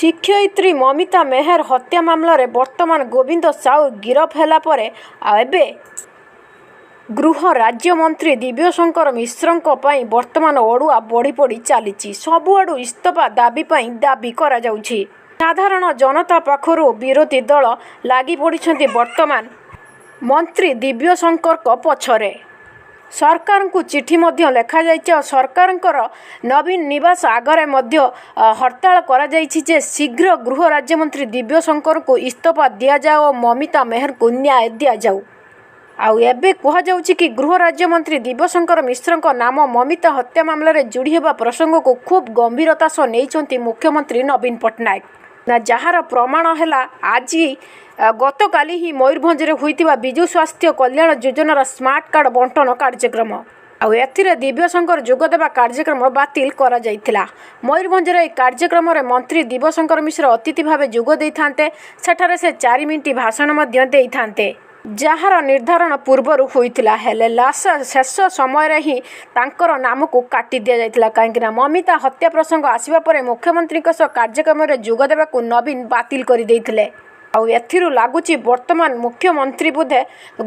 ଶିକ୍ଷୟିତ୍ରୀ ମମିତା ମେହେର ହତ୍ୟା ମାମଲାରେ ବର୍ତ୍ତମାନ ଗୋବିନ୍ଦ ସାହୁ ଗିରଫ ହେଲା ପରେ ଆଉ ଏବେ ଗୃହ ରାଜ୍ୟମନ୍ତ୍ରୀ ଦିବ୍ୟଶଙ୍କର ମିଶ୍ରଙ୍କ ପାଇଁ ବର୍ତ୍ତମାନ ଅଡ଼ୁଆ ବଢ଼ି ବଢ଼ି ଚାଲିଛି। ସବୁଆଡ଼ୁ ଇସ୍ତଫା ଦାବି ପାଇଁ ଦାବି କରାଯାଉଛି। ସାଧାରଣ ଜନତା ପାଖରୁ ବିରୋଧୀ ଦଳ ଲାଗି ପଡ଼ିଛନ୍ତି ବର୍ତ୍ତମାନ ମନ୍ତ୍ରୀ ଦିବ୍ୟଶଙ୍କରଙ୍କ ପଛରେ। ସରକାରଙ୍କୁ ଚିଠି ମଧ୍ୟ ଲେଖାଯାଇଛି ଆଉ ସରକାରଙ୍କର ନବୀନ ନିବାସ ଆଗରେ ମଧ୍ୟ ହରତାଳ କରାଯାଇଛି ଯେ ଶୀଘ୍ର ଗୃହ ରାଜ୍ୟମନ୍ତ୍ରୀ ଦିବ୍ୟଶଙ୍କରଙ୍କୁ ଇସ୍ତଫା ଦିଆଯାଉ ଓ ମମିତା ମେହେରଙ୍କୁ ନ୍ୟାୟ ଦିଆଯାଉ। ଆଉ ଏବେ କୁହାଯାଉଛି କି ଗୃହ ରାଜ୍ୟମନ୍ତ୍ରୀ ଦିବ୍ୟଶଙ୍କର ମିଶ୍ରଙ୍କ ନାମ ମମିତା ହତ୍ୟା ମାମଲାରେ ଯୋଡ଼ି ହେବା ପ୍ରସଙ୍ଗକୁ ଖୁବ୍ ଗମ୍ଭୀରତା ସହ ନେଇଛନ୍ତି ମୁଖ୍ୟମନ୍ତ୍ରୀ ନବୀନ ପଟ୍ଟନାୟକ ନା, ଯାହାର ପ୍ରମାଣ ହେଲା ଆଜି ଗତକାଲି ହିଁ ମୟୂରଭଞ୍ଜରେ ହୋଇଥିବା ବିଜୁ ସ୍ୱାସ୍ଥ୍ୟ କଲ୍ୟାଣ ଯୋଜନାର ସ୍ମାର୍ଟ କାର୍ଡ଼ ବଣ୍ଟନ କାର୍ଯ୍ୟକ୍ରମ। ଆଉ ଏଥିରେ ଦିବ୍ୟଶଙ୍କର ଯୋଗଦେବା କାର୍ଯ୍ୟକ୍ରମ ବାତିଲ କରାଯାଇଥିଲା। ମୟୂରଭଞ୍ଜରେ ଏହି କାର୍ଯ୍ୟକ୍ରମରେ ମନ୍ତ୍ରୀ ଦିବ୍ୟଶଙ୍କର ମିଶ୍ର ଅତିଥି ଭାବେ ଯୋଗ ଦେଇଥାନ୍ତେ। ସେଠାରେ ସେ 4 ମିନିଟ୍ ଭାଷଣ ମଧ୍ୟ ଦେଇଥାନ୍ତେ, ଯାହାର ନିର୍ଦ୍ଧାରଣ ପୂର୍ବରୁ ହୋଇଥିଲା। ହେଲେ ଲାସ ଶେଷ ସମୟରେ ହିଁ ତାଙ୍କର ନାମକୁ କାଟି ଦିଆଯାଇଥିଲା, କାହିଁକିନା ମମିତା ହତ୍ୟା ପ୍ରସଙ୍ଗ ଆସିବା ପରେ ମୁଖ୍ୟମନ୍ତ୍ରୀଙ୍କ ସହ କାର୍ଯ୍ୟକ୍ରମରେ ଯୋଗ ଦେବାକୁ ନବୀନ ବାତିଲ କରିଦେଇଥିଲେ। ଆଉ ଏଥିରୁ ଲାଗୁଛି ବର୍ତ୍ତମାନ ମୁଖ୍ୟମନ୍ତ୍ରୀ ବୋଧେ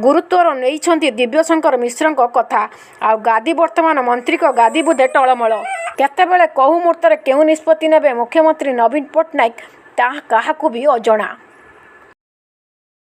ଗୁରୁତ୍ୱର ନେଇଛନ୍ତି ଦିବ୍ୟଶଙ୍କର ମିଶ୍ରଙ୍କ କଥା। ଆଉ ଗାଦି ବର୍ତ୍ତମାନ ମନ୍ତ୍ରୀଙ୍କ ଗାଦି ବୋଧେ ଟଳମଳ। କେତେବେଳେ କେଉଁ ମୁହୂର୍ତ୍ତରେ କେଉଁ ନିଷ୍ପତ୍ତି ନେବେ ମୁଖ୍ୟମନ୍ତ୍ରୀ ନବୀନ ପଟ୍ଟନାୟକ, ତାହା କାହାକୁ ବି ଅଜଣା।